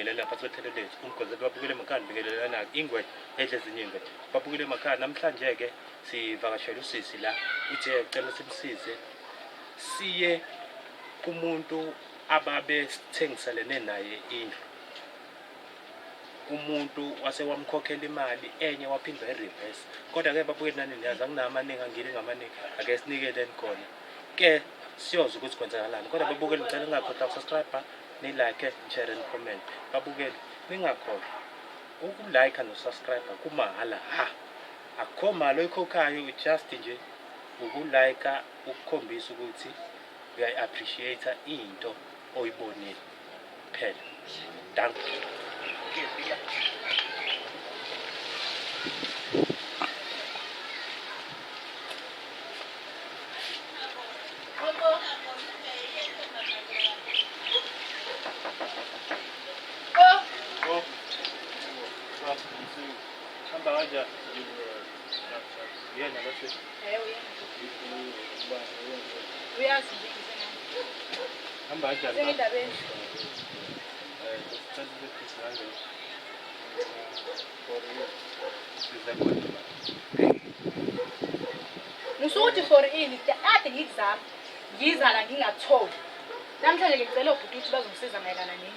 Ngibingelela phansi kohlelo lethu umgozeli babukele emakhaya ngibingelelana-ke ingwe edla ezinye ingwe babukele emakhaya. Namhlanje-ke sivakashele usisi la uthe cela simsize siye kumuntu ababe sithengiselene naye indlu. Umuntu wase wamkhokhela imali enye waphinde wayi-reverse. Kodwa-ke babukeli nani niyazi anginawo amaningi angili ngamaningi ake sinikeleni khona. Ke siyozwa ukuthi kwenzakalani. Kodwa babukeli ngicela ningakhohlwa ukusubscribe ni-like, nishare ni-comment. Babukeli ningakhohlwa uku-like no-subscribe kumahhala ha. Akukho mali oyikhokhayo just nje uku-like ukukhombisa ukuthi uyayi-appreciate into oyibonile kuphela. Dankie. Hamba kanjani? Yena lo sisi. Uyazi nje ngisenani. Hamba kanjani? Sengindabeni. Eh, sicela ukuthi sihambe. Size khona. Ngisukuthi for ini kade ngikuzama ngiza la ngingakutholi. Namhlanje ngicela obhuti ukuthi bazongisiza mayelana nendlu.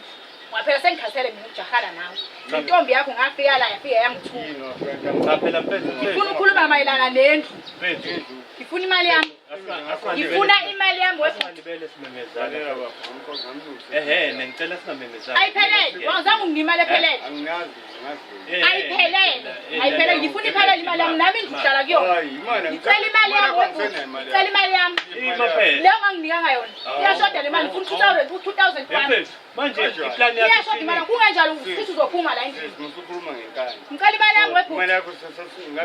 Ngoba phela sengikhathele mina ukujahana nawe. Intombi yakho ngafika la yafika yangithuka. Cha phela mfethu. Ngifuna ukukhuluma mayelana nendlu. Mfethu. Ngifuna imali yami. Ngifuna imali yami webhuti. Asingalibele simemezana. Ehhe, ngicela singamemezani. Ayiphelele. Wangizange unginike imali ephelele. Ayiphelele. Ayiphelele. Ngifuna iphelele imali yami nami ngihlala kuyona. Ngicela imali yami webhuti. Ngicela imali yami. Ima phela. Leyo onganginikanga yona. Iyashoda le mali. Ngifuna 2000, 2000 kwami. Mfethu, manje iplani yakho Iyashoda imali. Kungenjalo futhi uzophuma la endlini. Ngicela imali yami webhuti.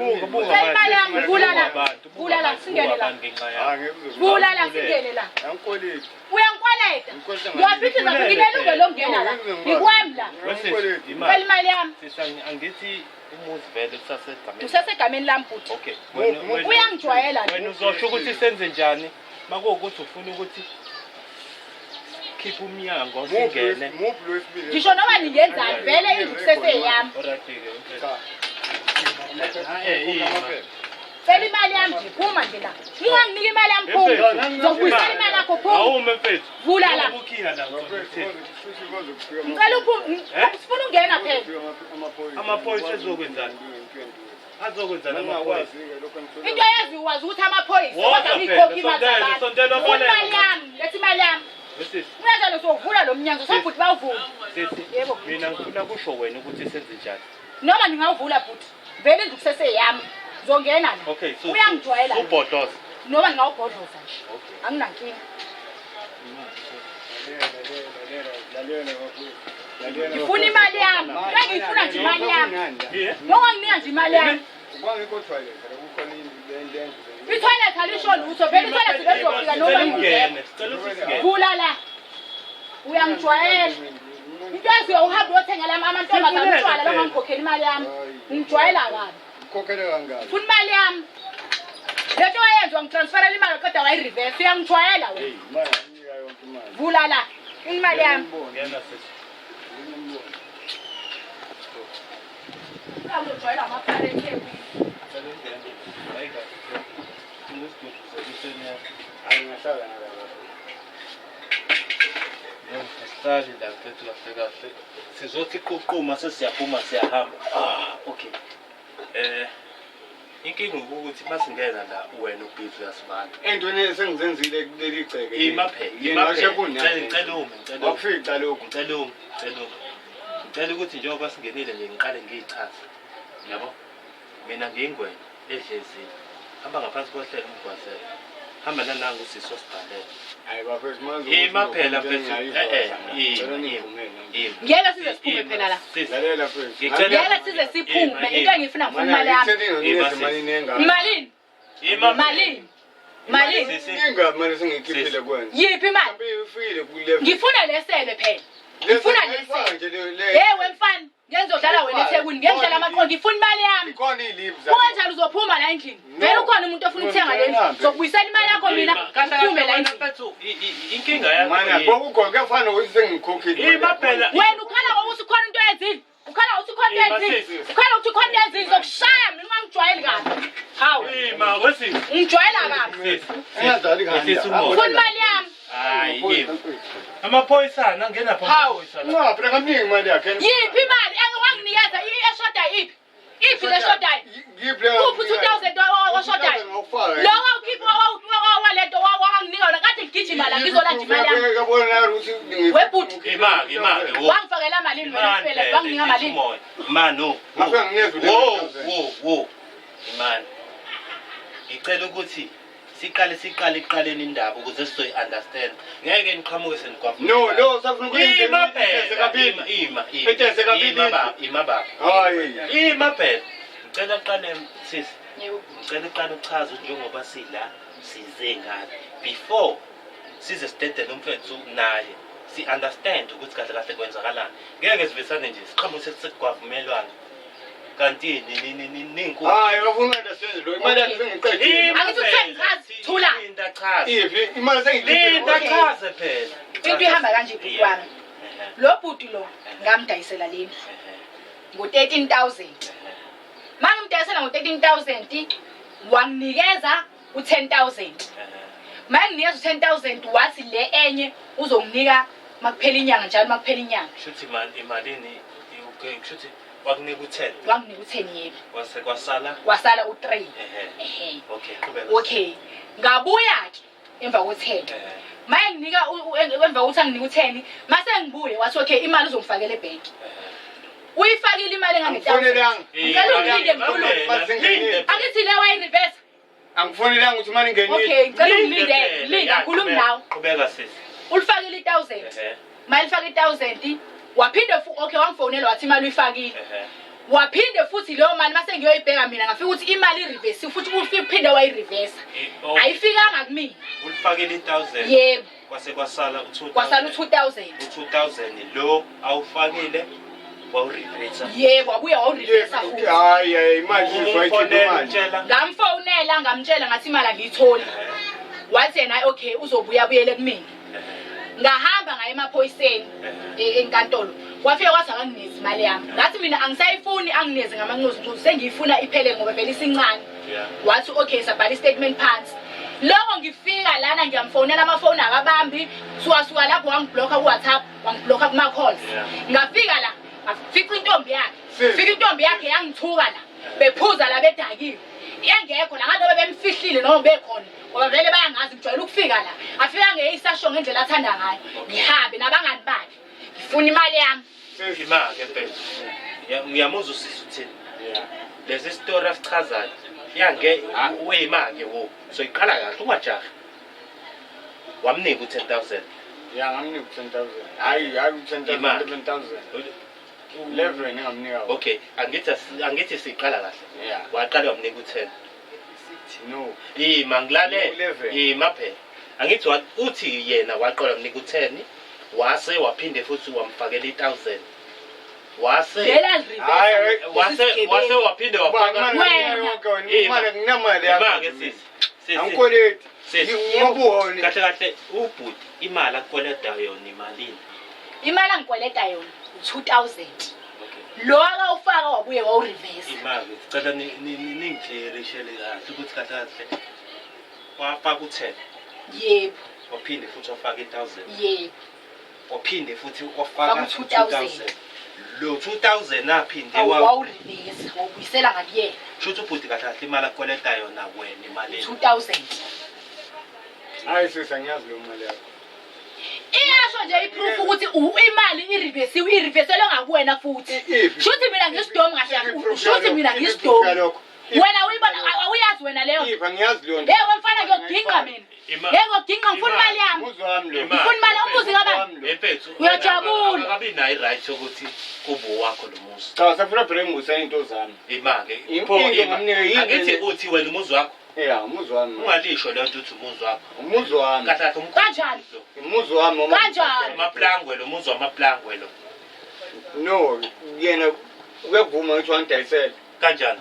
Buka, buka Ngicela imali yami. manje. Vula la. Buka abantu, buka Vula la, abantu, singene buka la. abantu ngenxa yakho. Vula la singene la. Uyangikweleta. Ngiyaphithiza nginelungelo lokungena la. Ngikwami la. Wesisi, Ngicela imali. imali yami. Sisi, angithi umuzi vele usasegameni. Usesegameni lami bhuti. Okay. Uyangijwayela nje. Wena uzosho ukuthi senze njani makuwukuthi ufuna ukuthi khiphe umnyango singene. Ngisho noma ningenzani vele indlu kuseseyami. Alright-ke, mfethu. Eh, ima. Cela imali yami nje phuma nje la. Unganginiki imali yami phuma. Mfethu, Ngizokubuyisela imali yakho phuma. Awume mfethu. Vula la. Ukukhiya la mfethu. Ngicela uphume. Eh? Sifuna ukungena phela. Amaphoyisa ezokwenzani? Azokwenzani amaphoyisa? Into eyaziwa wazi ukuthi amaphoyisa Woza kodwa phela, ngiyikhokha imali sondela, zabantu. sondela Ufuna abaleke. imali yami, letha imali yami. Wesisi, Ungenjalo uzovula lo mnyango, sobhuti bawuvula. sisi, Yebo. mina ngifuna kusho wena ukuthi senze njani. Noma ngingawuvula bhuti. Vele indlu kuseseyami. Ngizongena la. Okay, so Uyangijwayela. Ubhodoza. Noma ngingawubhodloza nje. Okay. Anginankinga. Ngifuna imali yami. Bengiyifuna nje imali yami. Yeah. Nonganginika nje imali yami. I-toilet alisho lutho. Vele i-toilet bezofika noma Sicela ngingekho. ungene, sicela ukuthi singene. Vula la. Uyangijwayela. Into eziyo uhambe uyothengela amantombazane Sifunele utshwala phela. longangikhokheli imali yami. Ungijwayela kabi. Ukhokhele kangaki? Funa imali yami. Lento wayenziwa ngitransferela imali qeda wayi-reverse. Uyangijwayela wena. Hey, imali nginika yonke imali. Vula la. Imali yami. Ngena sisi. Uyangijwayela amapharethe eWini. Sicela ungene. Hayi kahle. Isigubhu sekuseni yakho. Hayi ngahlala nalaba. Asihlali la mfethu kahle kahle. Sizothi ququma sesiyaphuma siyahamba. Ah, okay. Eh inkinga ukuthi masingena la wena ubhizi uyasibala. Entweni esengizenzile kuleli gceke. Ima phela. Yena Ima phela. washekunani. Ngicela ngicela ume, ngicela ume. Wakufica lokhu. Ngicela ume, ngicela ume. Ngicela ukuthi njengoba singenile nje ngiqale ngiyichaze. Yabo? Mina ngiyingwenya edlezini. Hamba ngaphansi kohlelo umgwazelo. Hamba nanangu usisi osibhalele. Hayi bafethu manje. Ima phela mfethu. Eh eh, Ngicela ima. ningivumele. Ima. Ngeke size siphume phela la. Sisi. Lalela mfethu. Ngicela- Ngeke size siphume. Ima, Into engiyifuna ngifuna imali yami. Nginikeze imali inenga. Malini? Ima. Malini? Malini? Sisi. Inga mali sengiyikhiphile kuwena. Yiphi imali? Mhlawumbe ifile ku level. Ngifuna lesele phela. Ngifuna lesele. Nje le. Hey wemfana, Ngeke ngizodlala wena eThekwini, ngeke ngidlala amaqondo, ngifuna imali yami. Ikhona iy'live Kungenjalo uzophuma la endlini. No. Vele ukhona umuntu ofuna ukuthenga le ndlu. Ngizokubuyisela imali yakho mina, Kahle kahle uphume la wena endlini. mfethu, inkinga yakho Mana yini? kokukhona kuyafana nokuthi sengikhokhile. Ima phela. Wena ukhala ngokuthi khona into oyenzile. Ukhala ngokuthi khona into Ima, oyenzile. sisi. Ukhala ngokuthi khona into oyenzile, ngizokushaya mina ungangijwayeli kabi. Hawu, Ima wesisi. ungijwayela kabi. Sisi. Engadlali kanje. Sisi umoya. Ngifuna imali yami. Hayi ima. Amaphoyisa angena pha Hawu. amaphoyisa la. Cha, phela ngamnika imali yakhe. Yiphi imali wanginikeza eshodayo iphi? Iphi le shodayo? Yiphi le? Kuphi 2000 washodayo? Lo wawukhipha walento wanginika wona kade ngigijima la ngizolanda imali yami. Yabona ukuthi Webhuti. Ima ke ima ke. wo. Wangifakela malini wena Imani kuphela phela, wanginika malini? umoya. Imani oh. Ngafika nginikeza Wo u-11,000. wo wo. Imani. Ngicela ukuthi siqale ekuqaleni indaba ukuze sizoyi understand. Ngeke niqhamuke senigwavuma. No, no, usafuna ukuyenza Ima itese phela. kabili. Ima ima. ima. Itese kabili. Ima baba, ima baba. Hayi. Ima phela. Ngicela uqale sisi. Yebo. Ngicela uqale uchaze njengoba sila size ngaphi before size sidedele umfethu naye si understand ukuthi kahle kahle kwenzakalani. Ngeke sivisane nje siqhamuke sesigwavumelwana. Kanti ninkulu. Hayi, ufuna understand lo. Imali yakhe sengiqedile. Angithi uthe ngichaze, thula. Linda chaze. Iphi? Imali sengiqedile. Linda Okay. chaze phela. Into ihamba kanje bhuti wami. Lo bhuti lo ngamdayisela le ndlu ngo-13,000. Mangimdayisela ngo-13,000 wanginikeza u-10,000. Manginikeza u-10,000 wathi le enye uzonginika makuphela inyanga njalo makuphela inyanga. Shuthi imali imalini okay shuthi wakunika u10 Wanginika u-10 yebo. kwase kwasala Wasala u-3. ehe Ehe. okay qhubeka. Okay. Ngabuya ke emva ko-10. Ehe. Maye nginika emva kokuthi anginike u-10 mase ngibuye wathi okay imali uzongifakela ebhenki. Uyifakile imali engange-1000. Angifonelanga. Ngicela ungilinde mkhulu. Angithi le wayi-reverse. Angifonelanga ukuthi imali ingenile. Okay, ngicela ungilinde. Linda ngikhuluma nawe. Qhubeka sisi. Ulifakile i-1000. Ehe. Mayilifaka i-1000 waphinde okay wangifonela wathi imali uyifakile. Ehe. Waphinde futhi leyo mali mase ngiyoyibheka mina ngafika ukuthi imali i-reverse futhi uphinde wayi-reverse. Oh, Ayifikanga kumina. ulifakile i1000 Yebo, kwase kwasala u2000. kwasala u-2000. U2000 lo awufakile wawureverse. Yebo, wabuya wawu-reverse futhi. Hayi, hayi, imali Umfonela uzoyikhipha imali. umtshela. Ngamfonela ngamtshela ngathi imali angiyitholi. Wathi yena hayi okay uzobuya abuyele kumina. Ngahamba ngaye emaphoyiseni enkantolo. Wafika kwathi akanginezi imali yami. Ngathi mina angisayifuni anginezi ngamanxuzu sengiyifuna iphele ngoba vele isincane. Yeah. Wathi okay sabhala i-statement phansi. Loko ngifika lana ngiyamfonela amafoni akabambi. Suka suka lapho wangiblocka ku-WhatsApp, wangiblocka kuma-calls. Yeah. Ngafika la ngafica intombi yakhe. Sis. Fika intombi yakhe yangithuka la. Bephuza la bedakiwe. Engekho la ngathi bemfihlile noma bekhona ngoba vele bayangazi ngijwayele ukufika la. Afika ngeyisasho ngendlela athanda ngayo. Ngihambe nabangani bakhe. Ngifuna imali yami. Sis. Ima ke mfethu. Ngiyamuzwa usisi uthini. Yeah. Lesi story asichazayo. Yange weyima ke wo. So iqala kahle ungajahi. Wamnika u10000. Ya ngamnika u-10,000. Hayi, hayi u-10,000, Imali. 11,000. 11 engamnika wona. Okay, angithi siqala kahle. Yeah. Waqala wamnika u10. No. Ima ngilalele. 11. Ima phela. Angithi uthi yena waqala wamnika u10 wase waphinde futhi wamfakela i1000. Wase Vele Hayi, ali-reverse. wase waphinde Ba, wafaka imali Wena. yonke wena, Ima. imali nginamali yakho. Ima ke sisi. Sisi. Angikweleti. Sisi. Ngobuholi. Kahle kahle ubhuti imali akweleta yona imalini? Imali angikweleta yona u-2000. Okay. Lo akawufaka wabuye wawu-reverse. Imali ngicela ningiclearishele kahle ukuthi kahle kahle wafaka u10 Yebo, waphinde futhi wafaka i1000 yebo. waphinde futhi wafaka Wafaka u-2000. 2000 lo 2000 aphinde wa Wawu-reverse, wawubuyisela ngakuyena. shuthi ubhuti kahle kahle imali akweleta yona wena imalini? 2000. Hayi sisi, angiyazi leyo mali yakho. Iyasho nje i-proof ukuthi imali i-reversiwe, i-reverselwe ngakuwena futhi. Iphi? Shuthi mina ngisidomu kahle Iphi kahle. i-proof Shuthi yalokho? mina Iphi i-proof ngisidomu. yalokho? Wena uyibona awuyazi wena leyo. Iphi, angiyazi leyo nto. Hey wemfana ngiyoginqa mina. Hey ngiyoginqa ngifuna imali yami. Umuzi wami lo. Ima. Ngifuna imali umuzi kabani? Wami lo. Mfethu, Uyajabula. Akabi nayo i-right yokuthi kube owakho lo muzi. Cha, safuna phela ngibuyisela into zami. Ima-ke. Into Pho, ima. ngamnika yini Angithi le? uthi wena umuzi wakho. Yeah, umuzi wami. Ungalisho leyo nto uthi umuzi wakho. Umuzi wami. Kahle kahle umkhulu. Kanjani? Umuzi wami. Kanjani? Amaplangwe lo muzi wamaplangwe lo. No, Yena uyakuvuma ukuthi wangidayisela. Kanjani?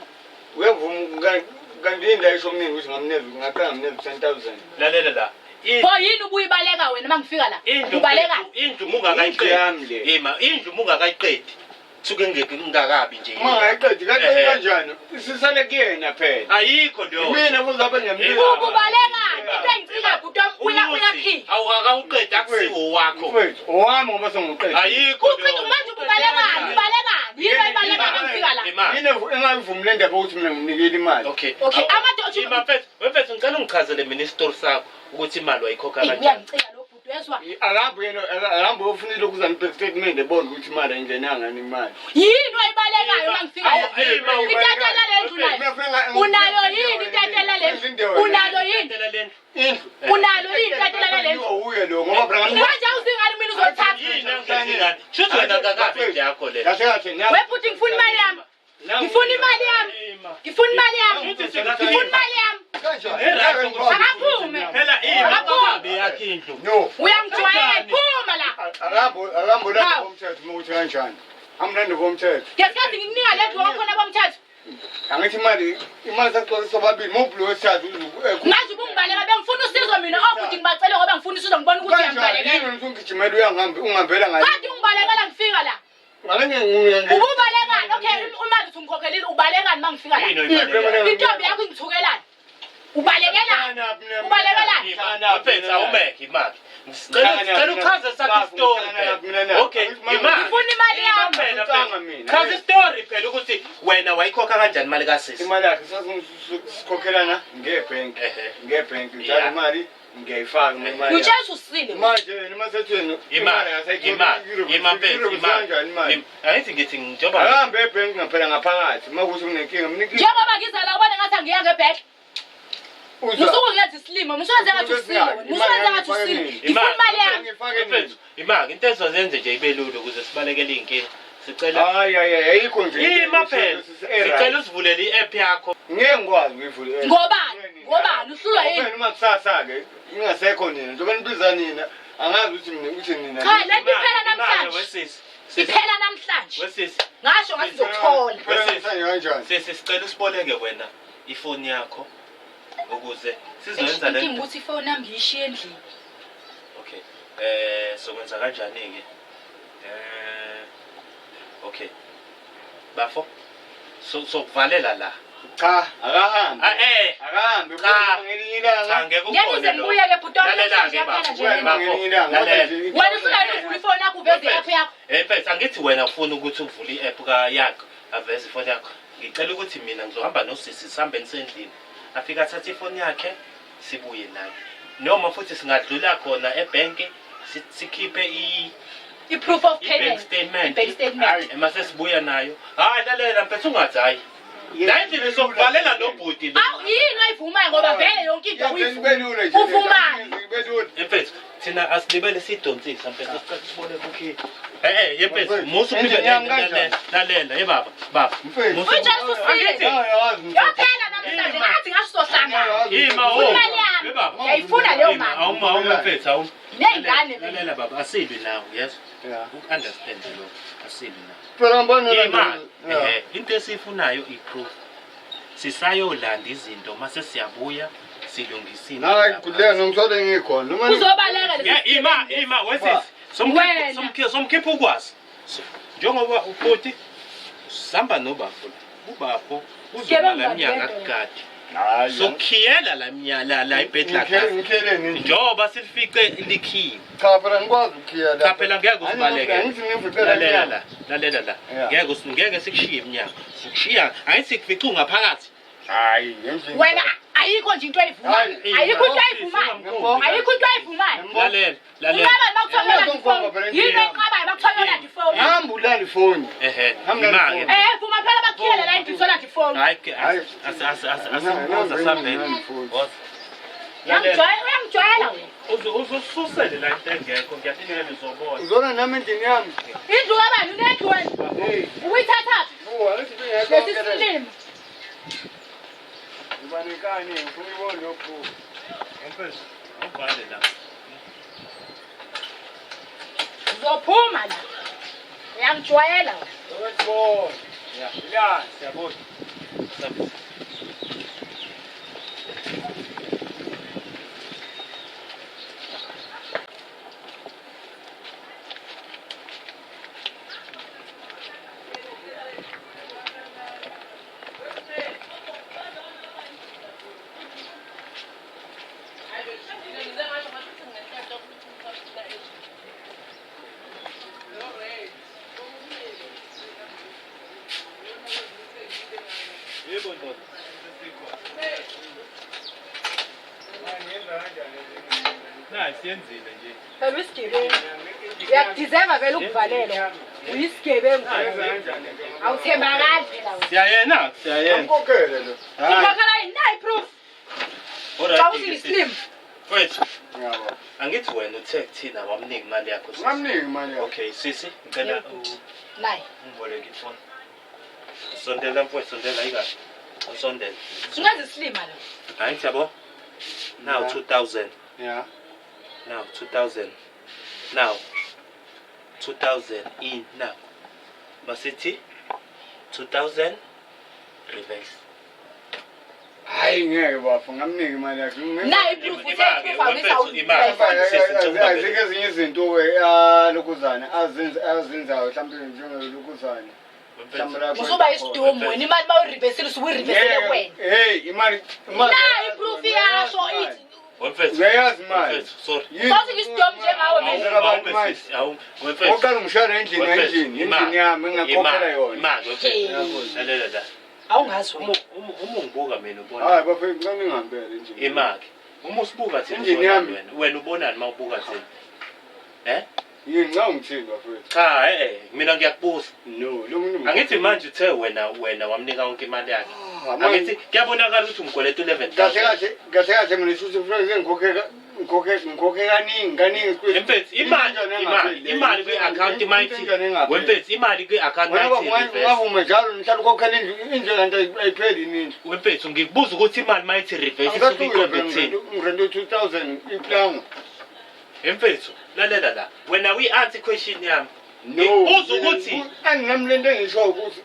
Uyakuvuma kanti yini la isho kumina ukuthi ngamneza ngaqala ngamneza 10,000. Lalela la. Pho yini ubuyibaleka wena uma ngifika la? Indlu Ubaleka. indlu mungakayiqedi. Indlu yami le. Ima, indlu mungakayiqedi. Suke ngingakabi nje. Uma ngayiqedi kanti Ehhe. kanjani? Sisale kuyena phela. Ayikho leyo. Mina futhi lapha ngiyamnika. Ububaleka. Into engicika bhuti wami uya uyaphika. Awukakawuqedi akusiwo wakho. Mfethu, owami ngoba sengiwuqedile. Ayikho Ucinga manje ububalekani? Ubalekani? Yini oyibaleka uma ngifika la? Ima. Yini engayivumi le ndaba yokuthi mina ngimnikile imali? Okay. Okay, Awu- Ima mfethu, mfethu ngicela ungichazele mina isitori sakho ukuthi imali wayikhokha Eyi, kanjani. uyangicika lo bhuti uyezwa? Akahambi yena akahambi uyofuna ilokhu uzaniphe statement ebona ukuthi imali ayingenanga yini imali. Yini oyibalekayo uma ngifika la? Awu, ima, Itatela lendlu nayo. Unayo yini itatela lendlu? Unalo yini? Itatela lendlu. Indlu. Unalo yini itatela lendlu? Uye lo ngoba phela Manje awuzingani mina uzothatha. Yini angenzingani? Shuthi wena kakabi indlu yakho le. Kahle kahle nami. We bhuti ngifuna imali yami. Ngifuna imali yami. Ngifuna imali yami. Ngifuna imali yami. Kanjani? Akaphume. Phela ima Akaphume. kakabi yakho indlu. No. Uyangijwayela. Phuma la. Akahambi akahambi ulanda Hawu. komthetho uma ukuthi kanjani. Amlanda komthetho. Ngesikhathi ngikunika le ndlu wakhona bomthetho. Angithi imali imali saxoxa sobabili mobhulo wesithathu Manje ubungibaleka bengifuna usizo mina. Oh bhuti ngibacele ngoba ngifuna usizo ngibona ukuthi kanjani uyangibalekela. yini ukuthi ungigijimela uyangihamba ungihambela ngale. Kade ungibalekela ngifika la. Ngale ngiya Ububalekani? Okay, imali uthi ungikhokhelile ubalekelani uma ngifika la? Yini oyibalekayo? Intombi yakho ingithukelani? Ubalekelani? Ubalekelani? Ima, mfethu awumeke imali. Ngicela ngicela uchaze sakho isitori phela. Okay, imali. Ngifuna imali yami. Phela Ngicanga phela. mina. Chaza isitori phela ukuthi wena wayikhokha kanjani imali kasisi. Imali yakhe sasikhokhelana ngebhenki. Ehhe. Ngebhenki njalo Yeah. imali ngiyayifaka imali. yakhe. Ngitshela ukuthi usile. wena. Manje yena uma sethweni Imali, imali, ima mfethu, imali. kanjani imali? Angithi ngithi njengoba Akahambe ebhenki ngaphela ngaphakathi uma kuthi kunenkinga mina inkinga Njengoba ngiza la ubona ngathi angiya ngebhenki. uzwa. Musuke ngiyenza isilimo, musuke ngathi usile wena. Musuke ngathi usile. Ngifuna imali yami. Ngifake mfethu, imali into ezozenze nje ibe lula ukuze sibalekele iy'nkinga. Sicela Hayi hayi ayikho nje. ima phela. Sicela usivulele i-app yakho. Ngeke ngikwazi ukuyivula i-app. Ngobani? Ngobani? Uhlulwa yini? Phela uma kusasa ke ingasekho nina njengoba nibiza nina angazi ukuthi mina ukuthi nina. Cha, le nto iphela Imali, namhlanje. wesisi. Sisi, Iphela namhlanje. wesisi. Ngasho ngathi ngizokuthola. Phela namhlanje kanjani? Sisi sicela usiboleke wena ifoni yakho ukuze sizoyenza le Inkinga nto. ukuthi ifoni yami ngiyishiye endlini. Okay. Sokwenza kanjani ke? Okay. Bafo. So sokuvalela la. Cha, akahambi. Ah eh. Akahambi. Cha. Ngelinye ilanga. Cha ngeke Ngeke ukhone ngize lo. ngibuye ke bhuti wami Lalela namhlanje ke bafo. iyaphela nje le nto. Bafo, Ngelinye ilanga. lalela. Wena usulayini uvula ifoni yakho uveze i-app yakho. Mfethu angithi wena ufuna ukuthi uvule i-app ka yakho aveze ifoni yakho. Ngicela ukuthi mina ngizohamba nosisi sihambe nisendlini. Afike athathe ifoni yakhe sibuye naye. Noma futhi singadlula khona ebhenki sikhiphe i I-proof of i-bank payment. statement. I-bank statement. Ema sesibuya nayo. Hayi lalela mfethu ungathi hayi. La endlini sokuvalela lo bhuti lo. Awu yini oyivumayo ngoba vele yonke into uyivuma. Ibelula nje. Uvumani? Ibelula. Mfethu thina asilibele sidonsisa mfethu sicela sibone ukhi. Eh mfethu musu Endlini yami kanjani? lalela eh baba baba. Mfethu. Musu- Uyitshela ukuthi usile. Angithi Ayazi. Yophela namhlanje ngathi ngasho sohlangana. ima Ufuna wo. imali yami. Eh baba. Ngiyayifuna leyo Ima, mali. Awuma awuma mfethu awuma. Ney'ngane mina. Lalela baba asilwi nawe yes. Yeah. Ukunderstand lo asilwi nawe. Phela ngibona Imali. Into esiyifunayo i-proof. Sisayolanda izinto mase siyabuya silungisa into. Nayi lapha. kulena ngithole ngikhona. Noma Uzobaleka lesi. Ya ima ima wesisi. Wena. Somkhipha somkhipha somkhipha ukwazi. Njengoba ufuthi sihamba nobafo la. Ubafo uzoba la mnyaka kukade. Hayi. Sokhiyela la mnyala la ibed la Ngikhele ngikhele nini? Njengoba silifice likhiwe. Cha phela ngikwazi ukukhiya la. Cha phela ngeke usibaleke. Angithi ngivuthela Lalela emnyango. la, lalela la. Yeah. Ngeke ngeke sikushiye emnyango. Sikushiya angithi sikufice ungaphakathi. Hayi, endlini. Wena ayikho nje into oyivumayo. Hayi, Ayikho into oyivumayo. Ayikho into oyivumayo. Lalela, lalela. Unqaba uma kuthiwa uyolanda ifoni. Yini enqabayo uma kuthiwa uyolanda ifoni? Hamba ulala ifoni. Ehe, Hamba ima-ke. nalifoni. Vuma phela bakukhiyele la endlini solanda ifoni. Hayi ke Hayi. asibuza sambeni. Nani Woza. Lalela. Uyangijwayela, uyangijwayela wena. Uzosusele la into engekho ngiyakutshela uzobona. Uzona nami endlini yami. Indlu kabani unendlu wena? Hey, Ubuyithathaphi? buka angithi bengekho. Lesi silimo. Ngiba nenkani, ngifuna ukubona lokhu. Mfethu, awubhale la. Uzophuma la. Uyangijwayela wena. Ya. Siyabona. Siyabona. Yebo ndoda. Nayi siyenzile nje. Phela uyisigebengu. Uyakudeserve vele ukuvalelwa. Uyisigebengu. Awuthembakali phela wena. Siyayena, siyayena. Amkhokhele lo. Ukhokhela yini? Nayi proof. Alright. Xa uthi ngislim. Mfethu, Ngiyabona. angithi wena uthe kuthina wamnika imali yakho sisi. Ngamniki imali yakho. Okay, sisi, ngicela Yebo, bhuti. Nayi. ungiboleke ifoni. Sondela mfowethu, sondela ayikahle. Usondele. Ungenza isilima lo. Hayi ngiyabo. Now Yeah. 2000. Yeah. Now 2000. Now 2000 in now. Masithi 2000 reverse. Hayi ngeke bafo ngamniki imali yakhe. Nayi proof uthe Imali, proof awuyisa wemfethu, imali. Azikho ezinye izinto lokhuzane azenzayo mhlawumbe njengelokuzane. Usuba isidumu wena imali bawurivesile usuwurivesile wena. Hey, imali imali. Nayi proof iyasho ithi Wemfethu. Uyayazi imali. Wemfethu, sorry. Sothi ngisidomu njengawe mina. Abantu manje. Awu, wemfethu. Oqala ungishaya endlini endlini, endlini yami engakhokhela yona. Imali, wemfethu. Lalela la. Awungazi wena. Uma uma ungibuka mina ubona Hayi bafo ngicela ngihambele endlini. imali. Uma usibuka thina Endlini ubonani yami. wena? Wena ubonani uma ubuka thina? Eh? Yini ngicela ungithini bafethu? Cha, mina ngiyakubuza. No, lo muntu Angithi manje uthe wena wamnika yonke imali yakhe. Ah, manje- Angithi kuyabonakala ukuthi umkweleta Kahle 11,000. kahle kahle kahle mina shuthi kufanele ngikhokhe kaningi kaningi. Emfethu imali imali imali kwi-account mayithi wemfethu imali kwi-account mayithi reverse. Ungavuma njalo nihlala ukhokhela indlu indlu kanti ayipheli inindlu. Wemfethu ngikubuza ukuthi imali mayithi reverse isuke iqonde kuthini? Ngirente 2000 iplango. Emfethu lalela la. Wena uyi-answer question yami. No. Ngikubuza ukuthi anginami lento engisho ukuthi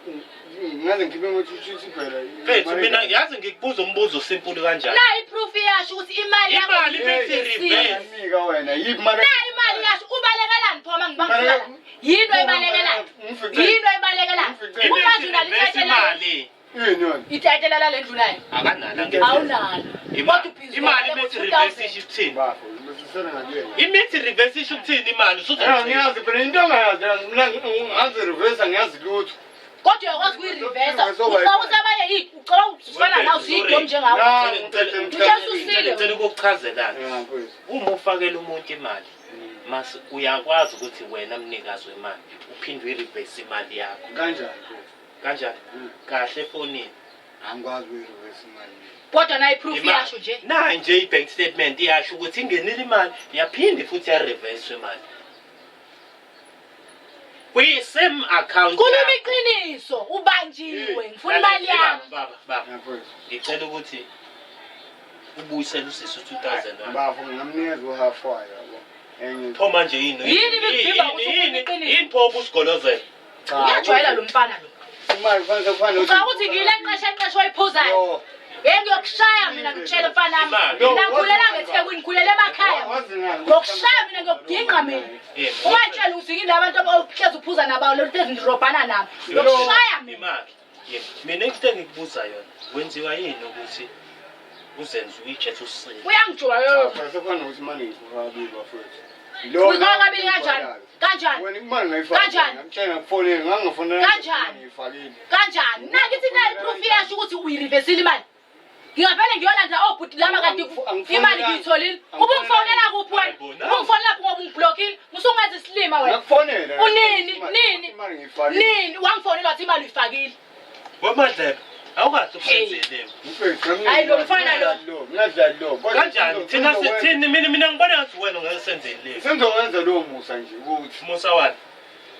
ngaze ngikhiphe ngo-2 phela. mfethu mina yazi ngikubuza umbuzo simple kanjani. Nayi proof iyasho ukuthi imali yakho Imali ibithi ireversiwe. reverse. Nika wena yiphi imali? Nayi imali iyasho ubalekelani pho uma ngibangifika la? Yini oyibalekelani? Yini oyibalekelani? Uma nje Imithi unalo reverse itayitela imali. Yini yona? itayitela lale ndlu nayo. Akanalo angithi. Awunalo. Imali Kodwa ubhizi imali ubale imithi ngo-2000. reverse isho ukuthini? Bafo, besisele ngakuyena. Imithi reverse isho ukuthini imali? Usuzongitshela. Ngiyazi phela into ongayazi mina ngazi reverse angiyazi lutho. Kodwa uyakwazi ukuyirivesa. Ucabanga ukuthi abanye yini? Ucabanga ukuthi ufana nawe usiyidomu njengawe. Ngicela ngicela ukukuchazela-ke. Yeah, mfethu. Uma ufakela umuntu imali, mas uyakwazi ukuthi wena mnikazi wemali uphinde uyi-reverse imali yakho. Kanjani mfethu? Kanjani? Kahle efonini. Angikwazi ukuyi-reverse imali. Kodwa nayi proof Imali. iyasho nje. Nayi nje i-bank statement iyasho ukuthi ingenile imali, yaphinde futhi ya-reverse imali. Kwi-same account. Khuluma yakho. iqiniso, ubanjiwe, ngifuna imali yami. Baba, baba, Yeah, mfethu. ngicela ukuthi ubuyisele usisi u-2000 wakhe. Bafo ngingamnikeza uhalf wayo yabo. Enye. Pho manje yini? Yini ibikuvimba ukuthi ukhulume iqiniso? Yini pho ubusigolozela? Cha. Uyajwayela lo mfana lo. Imali kufanele kufanele. Ucabanga ukuthi ngile nqeshe nqeshe oyiphuzayo. Yo. Ngeke ngiyokushaya mina ngikutshele mfana wami. Imali. Mina ngikhulela ngeThekwini, ngikhulela emakhaya. Wazi ngani? Ngokushaya mina ngiyokugingqa mina. Yebo. Ungatshela ukuthi yini labantu ohlezi uphuza nabo lo hlezi ndirobhana nabo. Ngokushaya mina. Imali. Yebo. Mina into engikubuza yona, wenziwa yini ukuthi uzenze uyitshethe usile? Uyangijwayela. Cha, sekufanele ukuthi imali ngiyikhokha kabili bafethu. Uyikhokha kabili kanjani? Kanjani? Wena imali ngayifaka. Kanjani? Ngakutshela ngakufonela, ngangifonela. Kanjani? Ngiyifakile. Kanjani? Nakithi nayi proof iyasho ukuthi uyirivesile imali. Ngingavele ngiyolanda obhuti lama kanti imali ngiyitholile. Ubungifonela kuphi wena? Ubungifonela kuphi ngoba ungiblockile? Usungenza isilima wena. Ngakufonela. Unini? Nini? Imali ngiyifakile. Nini? Wangifonela wathi imali uyifakile. Wemadlebe, awukahle usenzele. Mfethu, ngamnika Hayi, lo mfana lo. Ngingadlali lo. Kodwa Kanjani? Thina sithini mina mina ngibona ngathi wena ngeke senzele. Senzowenza lowo musa nje ukuthi Musa wani?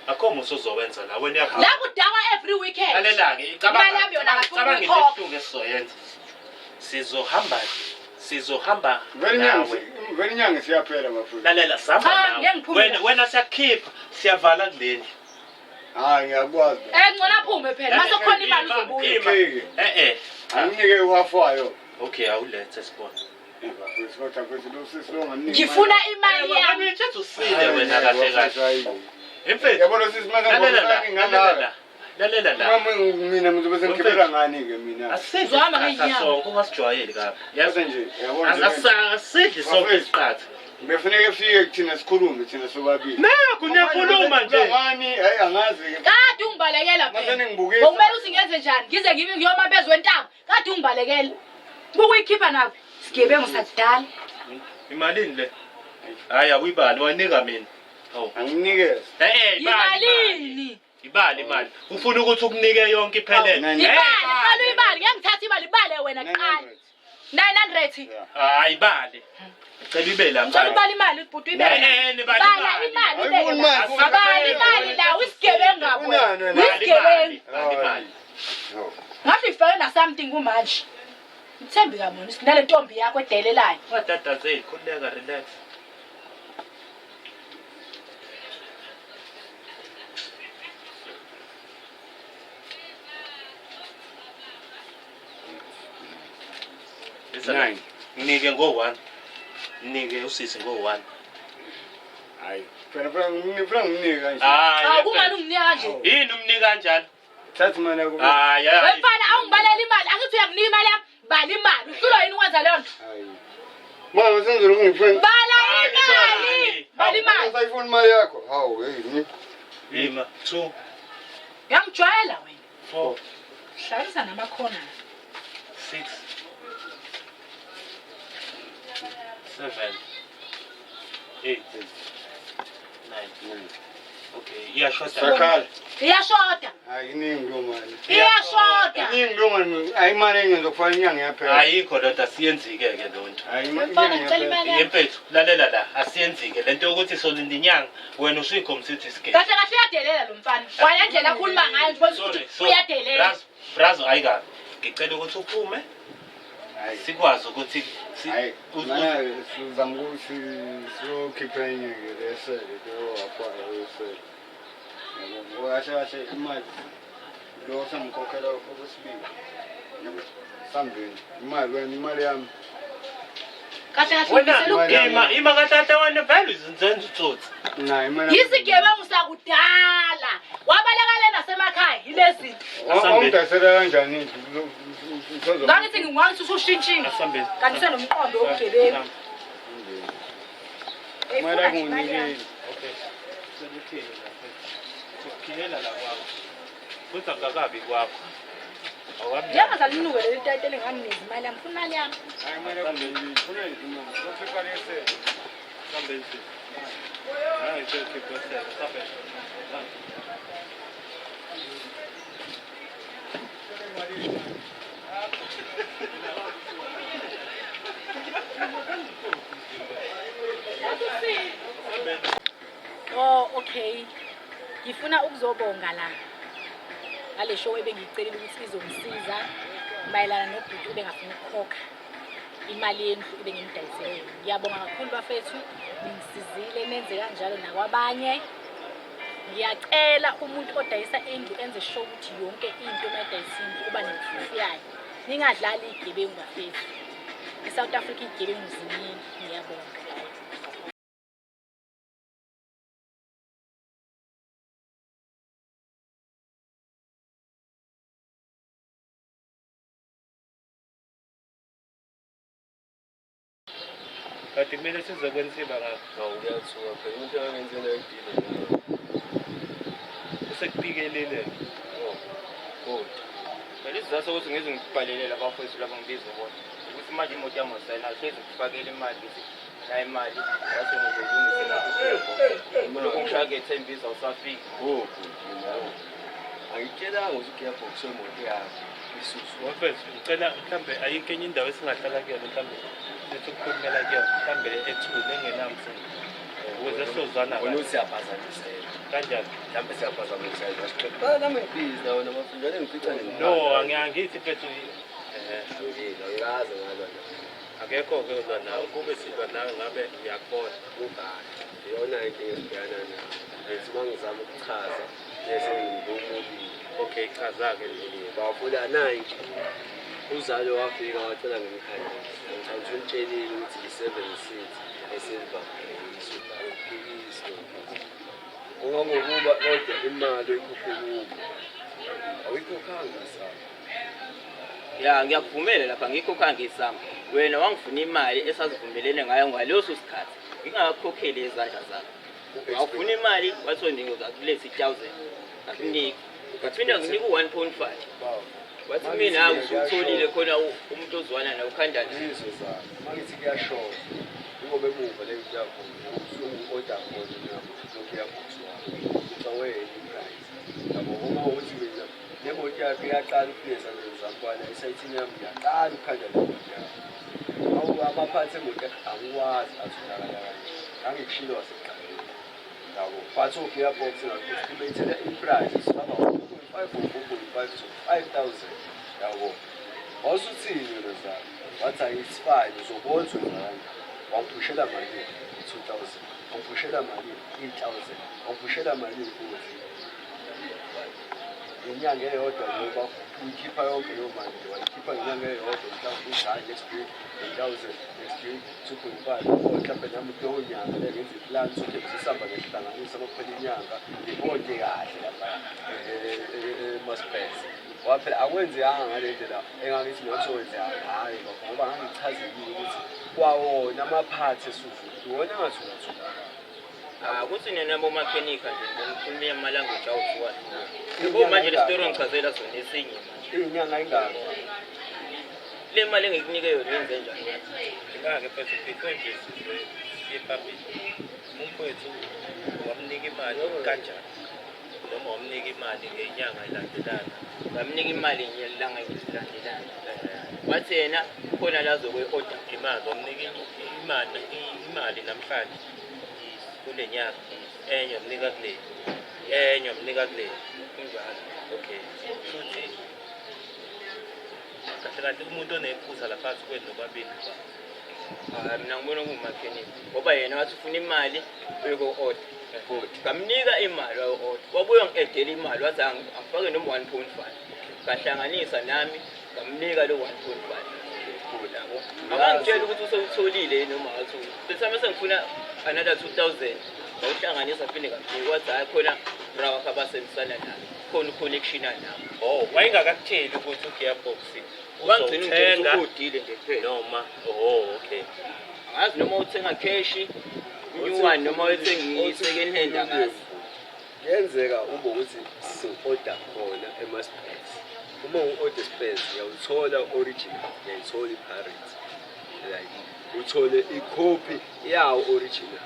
Akho musa ozowenza la wena uyahamba. La kudakwa every weekend. Lalela-ke, Imali yami yona akafuni cabanga into ukuyikhokha. ebuhlungu esizoyenza. Sizohamba sizohamba vele inyanga nawe. vele inyanga siyaphela bafethu. Lalela sihamba Cha, nawe. ngeke ngiphume Wena la. wena siyakukhipha, siyavala kulendlu. Hayi ngiyakwazi. Ngcono aphume phela. Mase kukhona imali uzobuya. Okay. Eh. Anginike uhafu wayo. Okay, awulethe sibone. Bafethu kodwa mfethu lo sisi lo ngamnika. Ngifuna imali yami. Ngithethe usile wena kahle kahle. Imfethu. Yabona sisi manje Lalela la. ngibona Lalela ngala. la. Lalela la. Mama mina ngizobe sengikhibela ngani ke mina? Asidli Uzwama isiqatha ngeenyawo. sonke ungasijwayeli kabi. Yazi Yazi nje, yabona nje. asidli sonke isiqatha. Befuneka efike kuthina sikhulume thina sobabili. Nakho niyakhuluma nje. Ngani? Hayi angazi ke. Kade ungibalekela Mase phela. ningibukisa. Ngokumele ukuthi ngenze njani? Ngize ngibe ngiyoma phezu kwentaba. Kade ungibalekela. Buka uyikhipha naphi? Sigebengu sakudala. Imalini le? Hayi awuyibali wanika mina. Hawu. Anginikeze. Eh ibali. Imalini? Ibali imali. Ufuna ukuthi ukunike yonke iphelele. Nine. Ibali, qala uyibali. Ngeke ngithathe imali ibale wena kuqala. 900. Hayi ibali. Cela ibe la. Ngicela ubale imali bhuti uyibeke. Eh, nibali Bala imali. imali Ayifuni ubeke. imali. la. Bala imali la usigebengu ngabo. Unani wena? Usigebengu. Ibali imali. Ngathi uyifake na something kumanje. Mthembi kamona nale ntombi yakho edelelayo. Ungatatazeli, khululeka relax. Nine. Nginike ngo-1. Nginike usisi ngo-1. Hayi. Phela phela ngifuna nginike kanje. Hayi. Hawu kungani unginika kanje? Yini umnika kanjalo? Thatha imali yakho. Hayi hayi. Wemfana awungibaleli imali, angithi uyanginika imali yami. Bala imali. Uhlulwa yini ukwenza leyo nto? Hayi. Mama senzela ukungifuna. Bala Hayi, imali. imali. Bala imali. Usayifuna imali yakho? Hawu hey ni. Ima 2 Uyangijwayela wena. 4 Hlalisa namakhona. 6 7 8 9. Okay, iyashoda. Sakhala. Iyashoda. Hayi iningi lo mali. Iyashoda. Iningi lo mali. Hayi imali engizokufaka inyanga yaphela. Ayikho lento asiyenzike ke leyo nto. Hayi imali Mfana, inyanga ngicela yaphela. imali yami. Yemfethu, lalela la, asiyenzike lento yokuthi solinda inyanga wena usuyikhombisa ukuthi isigele. Kahle kahle uyadelela lo mfana. Kwale ndlela akhuluma ngayo nje ubona Sorry, ukuthi sorry. uyadelela. Brazo, brazo ayikabi. Ngicela ukuthi uphume Hayi. sikwazi ukuthi Hayi, mana sizama ukuthi siyokhipha enye ke lesele lo wakhona wesele. Yabo, kahle kahle imali lo samkhokhela okwesibili. Yabo, sambeni. Imali wena imali yami. Kahle kahle Wena ubisela Imali ima ima katata wena vele uzenza utsotsi. Na imali. Yisigebengu sakudala. Wabaleka lena nasemakhaya yilezi. Awungidayisela kanjani indlu? Ngangithi ngingwangithi usushintshile. Asambeni. Kanti usenomqondo wobugebengu. Imali yakho nginikile. Okay. Sekuthini la? Sikuphiyela la kwakho. Futhi akakabi kwakho. Awami. Njengaze linuke leli tayitela enganginikeza imali yami. Funa imali yami. Hayi imali yakho nginikile. Funa imali. Uzokhipha lesele. Sambeni. Hayi, sekhipha sele. Sambeni. Oh okay. Ngifuna ukuzobonga la. Ngale show ebengiyicelile ukuthi izongisiza mayelana nobhuti obengafuni ukukhokha imali yendlu ebengimdayisele yona. Ngiyabonga kakhulu bafethu, ningisizile nenze kanjalo nakwabanye. Ngiyacela umuntu odayisa indlu enze sure ukuthi yonke into uma edayisa indlu uba ne-proof yayo. Ningadlali iy'gebengu bafethu. E-South Africa iy'gebengu ziningi. Ngiyabonga. Kanti kumele sizokwenziwa ngakho. Hawu kuyathuka phela umuntu angenzela idile nawe. Usekupikelile. Kodwa Phela isizathu sokuthi ngize ngikubhalele labafowethu laba ngibize bona ukuthi manje imoto yami awusayinayo hlezi ngikufakele imali ngithi nayo imali ngase ngizolungise lapho. Lokhu ngishaya ngethembisa awusafiki. oh nawe. Angitshelanga ukuthi gearbox wemoto yakho isusu. Mfethu, ngicela mhlambe ayikho enye indawo esingahlala kuyona mhlambe sithi ukukhulumela kuyona mhlambe ethule engenamsindo. Ukuze sizozwana Wena kahle. uthi siyaphazamiseka. Kanjani? Mhlawumbe siyaphazamiseka siqeda. Ah nami ngibhizi nawe namafundane ngifica nemali. No, angithi mfethu Angilo, angikaze ngalwa nawe. akekho-ke olwa nawe kube silwa nawe ngabe uyakubona. Ubani. Iyona inkinga esibhekana nayo. Ngithi uma ngizama ukuchaza Lesengibonile. Okay, chaza-ke. Bafuna nayi inkinga. Uzalo wafika wacela ngimkhandise. Ngicabanga ukuthi umtshelile ukuthi i-seven seat e-silver grey isuphikiswa. Ungangokuba kodwa imali oyikhokhe kubo awuyikhokhanga isamba. Ya, ngiyakuvumela lapha, ngikhokhanga isamba. Wena wangifuna imali esazivumelene ngayo ngaleso sikhathi ngingakakhokheli izandla zakho. Wawufuna imali, wathi ngizokuletha i-1000, ngakunika. Ngaphinda nginika u-1.5, wathi mina hawu, usutholile khona umuntu ozwana nawe ukhandani. Izwe zami mangithi kuyashoda ingoba emuva le nto yakho usuku-oda khona nabo no-gearbox wakho ucawele i-price yabo. Uma ukuthi mina le moto yakho iyaqala ukufika ezandleni zami kwana esayithini yami, ngiyaqala ukukhanda le moto yakho. Awu, amaphathi emoto yakho angiwazi atholakala kanje, ngangikushilo wasekuqaleni yabo, but o-gearbox ngaku-estimate-ela i-price singaba 1.5 or 4.5 to 5,000 yabo. Wasuthini wena zami? Wathi hayi, it's fine, uzobona ukuthi wenza kanjani. Wangiphushela malini? 2,000. Wangiphushela malini? 8,000. Wangiphushela malini futhi? Inyanga eyodwa nje uyikhipha yonke leyo mali nje, wayikhipha ngenyanga eyodwa. Mhlawumbe uthi hhayi, next week 8,000, next week 2.5, or mhlawumbe nami kuleyo nyanga le ngenza i-plan sokuthi sisihamba ngesihlanganisa uma kuphela inyanga, ngibonde kahle lapha emaspace. Ngoba phela akwenzekanga ngale ndlela engangithi mina kuzokwenzeka ngayo, ngoba ngangichazekile ukuthi kwawona amaphathi eSuzuki iwona angathulatholakala. Ah, kuthi nina bomakhenikha nje nikhuluma ama-language awu-two. Yabo, manje le story ongichazela sona esinye manje. Iy'nyanga ingaki? Le mali engikunike yona yenze njani? Ngake mfethu, before nje siye phambili, umfowethu wamnika imali kanjani, noma wamnika imali ngenyanga elandelana? Ngamnika imali ngelanga elilandelana. Wathi yena khona la azokwe-order. Imali wamnika imali namhlanje kule nyanga, enye wamnika kule, enye wamnika kule? Kunjalo. Okay, futhi kahle kahle umuntu onephutha lapha kwenu nobabili ba? Hayi, mina ngibona kuwumakhenikha ngoba yena wathi ufuna imali uyoko-order. Good. Ngamnika imali wayo-order, wabuya ngi-edela imali, wathi angifake noma 1.5, ngahlanganisa nami ngamnika lo 1.5. Good. Yabo, akangitshela ukuthi usewutholile yini noma akatholi. Bese mase ngifuna another 2000, ngawuhlanganisa, phinde ngamnika. Wathi hhayi, khona bra wakhe abasebenzisana naye, khona u-connection anawo. Oh, wayengakakutsheli ukuthi u-gearbox Wangigcina ungitshela uzowuthenga ukuthi u-odile nje kuphela. Noma, oh, okay. Angazi noma uthenga cash new one noma uthenga i-second hand, angazi. Kuyenzeka ube ukuthi si-order khona ema-spares. Uma u-order spares uyawuthola original, uyayithola i-pirate, like uthole ikhophi yawo original.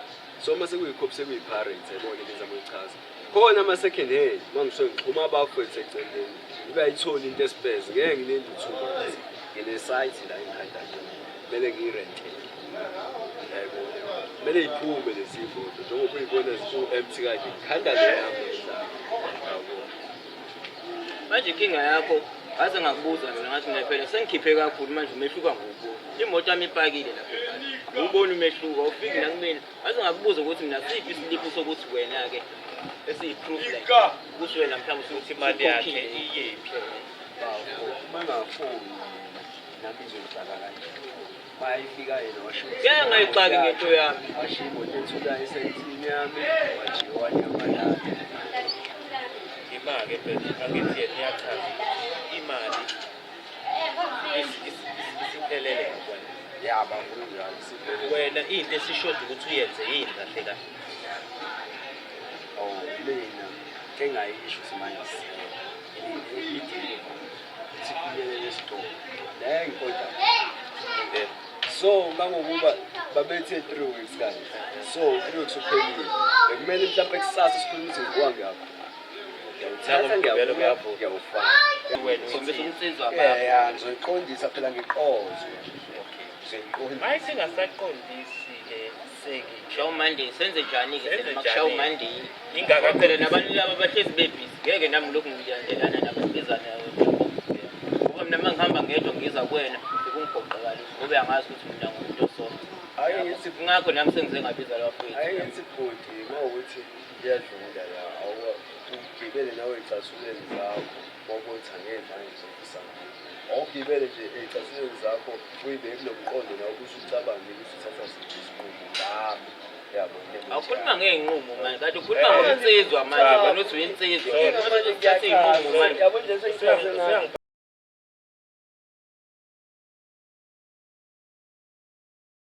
So uma sekuyikhophi sekuyi-pirate, yabona into engizama ukuyichaza. Khona ama-second hand, uma ngisuke ngixhuma abafowethu eceleni ubayithola into e-spares, ngeke ngilinde u-2 months. Ngine-site la engikhanda khona, kumele ngiyirentele, yayibona, kumele iphume lezi moto njengoba uyibona ziku-empty kanje, ngikhanda le yami yabo. Manje inkinga yakho, ngaze ngakubuza mina, ngathi mina phela sengikhiphe kakhulu manje, umehluko angiwuboni. Imoto yami ipakile lapha ekhaya, awuboni umehluko, awufiki nakumina. Ngaze ngakubuza ukuthi mina siphi isiliphu sokuthi wena-ke esiyi-proof like ukuthi wena mhlawumbe Ukuthi imali yakhe usukhokhile. iyephi? Uma engafuni nami ngizongixaka kanje, mayifika yena washo ukuthi Ngeke ngayixaki ngento yami. Washiya imoto ethula esayithini yami, wajiya wanyamalala. Ima-ke mfethu, angithi yena iyachaza imali isiphelele ngakwena. Yaba kunjalo, siphelele. Wena into esishoda ukuthi uyenze yini kahle kahle? Oh, mina into engayisho ukuthi manje i-delivery ukuthi ifinyelele esitolo la engi-order. So kangokuba babethe 3 weeks kanje, so 3 weeks uphelile, bekumele mhlawumpe kusasa sikhulume ukuthi ngibuka ngiyakho, ngiyawuthatha, Ngomgqibelo ngiyabuya, kuyavuka. ngiyawufaka. Wena Khombisa uthini? insizwa Ya baba. ya, ngizoyiqondisa phela, ngiqozwe, ngizoyiqondisa. Maye singasaqondisi-ke sengi Kushawa uMonday, senze njani-ke? Senze Thina makushawa njani? uMonday. Ingaka- Phela nabantu laba bahlezi bebhizi, ngeke nami lokhu ngilandelana nabo ngibizana, ngoba mina uma ngihamba ngedwa ngiza kuwena sekungiphoqa kaloku, ngoba uyangazi ukuthi mina ngumuntu osoft. Ake ngithi Ngakho nami sengize ngabiza labafowethu. Ake ngithi bhuti, uma ukuthi iyadlula la Ugibele nawe ey'cathulweni zakho mawubona angeke manje ngizofisa awugibele nje ey'cathulweni zakho, uyibeke kulo mqondo nawe ukuthi ucabange ukuthi uthatha siphi isinqumo ngami, yabo. Awukhuluma ngey'nqumo manje, kanti ukhuluma ngobunsizwa manje, wena uthi uyinsizwa. Uthatha iy'nqumo manje. Yabo nje, sengichaze ngayo.